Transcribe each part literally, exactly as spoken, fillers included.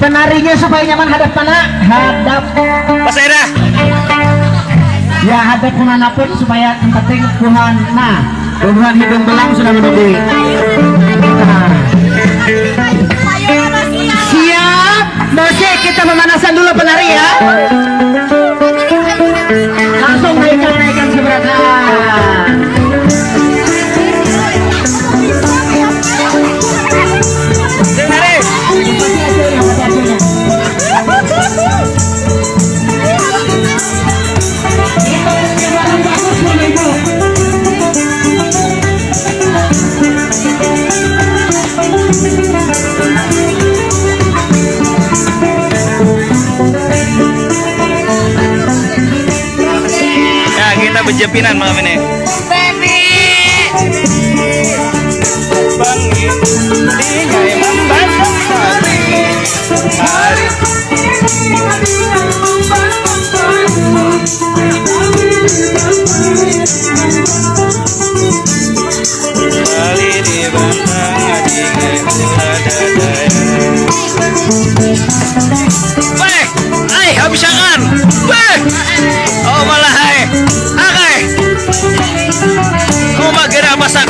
Menarinya supaya nyaman hadap mana? Hadap. Pas saya dah. Ya, hadap kemana pun supaya yang penting Tuhan. Nah, Tuhan hidung belang sudah menunggu. Nah. Siap, musik kita pemanasan dulu penari ya. Langsung naikkan, naikkan seberat. Nah. Ya, kita bejepinan malam ini. Baby. Bangi, tinggai membantang hari. Hari. Bali di Bandung, tinggai ulah dadaya. Weh, ai, habis akan. Weh. Oh, malah, ai. Akai. Kuma gerak masak.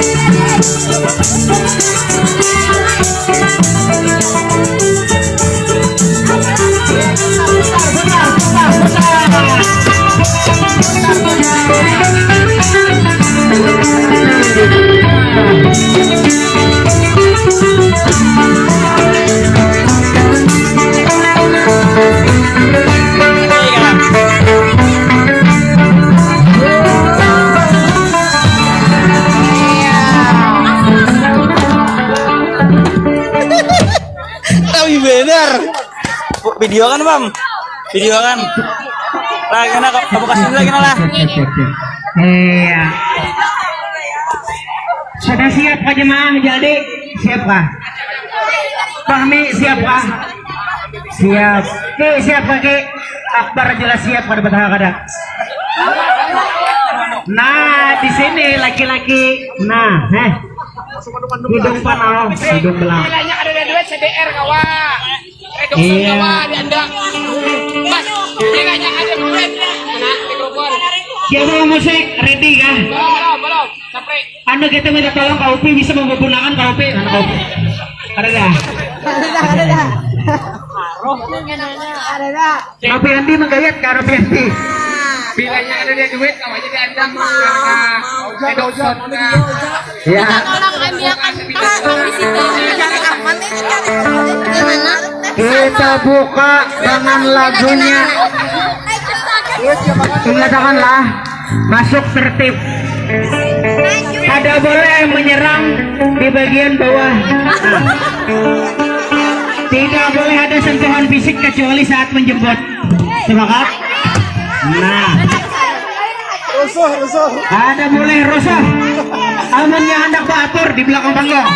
Tapi benar. Bu, video kan, Bang? Video kan? Lah, kena ke, ke Bekasi lagi, nah, lah. Iya. Sudah siap kah jemaah jadi? Siap kah? Fahmi, siap kah? Siap. Ki, siap kah, Ki? Akbar jelas siap kada bataha kada. Nah, di sini laki-laki. Nah, heh. Hidung panau, hidung belang. Bilanya ada duit C D R kawa. Reduksi Iya. kawa di anda. Mas, bilanya ada duit. Nah, mikrofon. Siapa yang musik? Ready kah? Belum, belum, belum. Sapri. Anu, kita minta tolong Kak Upi bisa mempergunakan Kak Upi. Mana Kak Upi? Ada dah. Ada dah, ada dah. Ada dah. Nopianti menggayat, Kak Nopianti. Bilanya ada dia duit, awalnya diandam karena tidak usah. Ya. Tolong ambilkan tangkang di situ. Gimana? Kita buka dengan lagunya. Menyatakanlah masuk tertib. Tidak boleh menyerang di bagian bawah. Tidak boleh ada sentuhan fisik kecuali saat menjemput. Sepakat? Nah. Rusuh, rusuh. Ada boleh rusuh. Amunnya hendak baatur di belakang panggung.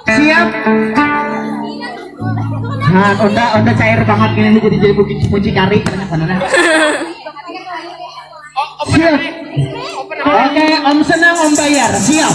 Siap. Nah, onda onda cair banget ini jadi jadi mucikari. Siap. Oke, Om senang, Om bayar. Siap.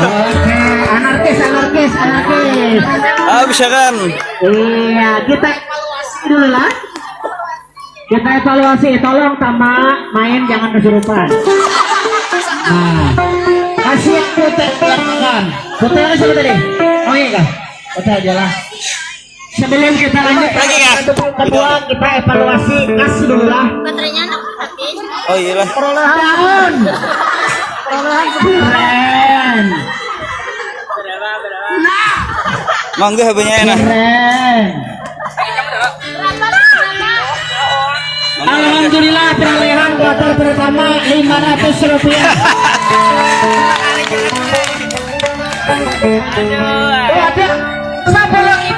Oke, anarkis, anarkis, anarkis. Ah, bisa kan? Iya, kita evaluasi dulu lah. Kita evaluasi, tolong Tama main jangan kesurupan. Nah, kasih Putek belakang. Putek siapa tadi? Oh iya kah? Putek aja lah. Sebelum kita lanjut, lagi ya? Kedua, kita evaluasi kas dulu lah. Baterainya anak habis. Oh iyalah. Perolehan. Perolehan keren. Nah. Mangga habanya enak. Keren. Alhamdulillah, perolehan kloter pertama lima ratus rupiah. Oh, ada. Siapa lagi?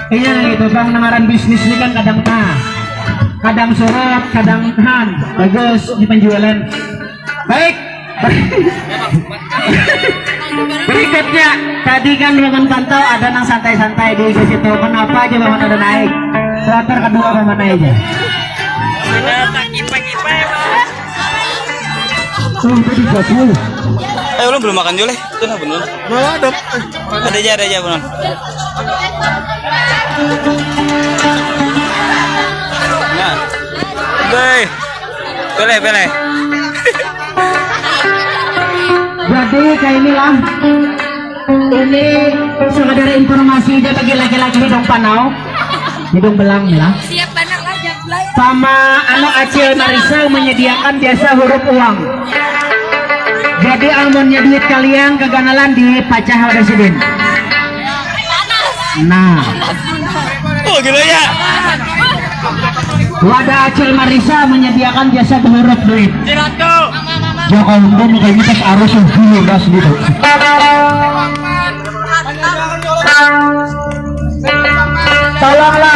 Iya, itu bang, dengaran bisnis ini kan kadang tah, kadang surut, kadang han. Bagus di penjualan. Baik. Berikutnya, tadi kan Paman pantau ada nang santai-santai di I G situ. Kenapa aja Paman ada naik? Kloter kedua Paman naik aja. Tuh, itu di Ayo, lu belum makan juga, Leh? Itu nah, bener. Belum ada. Ada aja, ada aja, bener. Nah. Deh. Boleh, boleh. Jadi kayak inilah. Ini sekedar informasi aja bagi laki-laki hidung panau, hidung belang lah. Siap banar lah, Jablay. Sama anu Acil Marisa menyediakan biasa huruf uang. Jadi amunnya duit kalian keganalan dipacah oleh sidin. Nah. Oh, gila ya. Wadah Acil Marisa menyediakan jasa berhuruf duit. Joko Undo mukanya pas arus lebih ras gitu. Tolonglah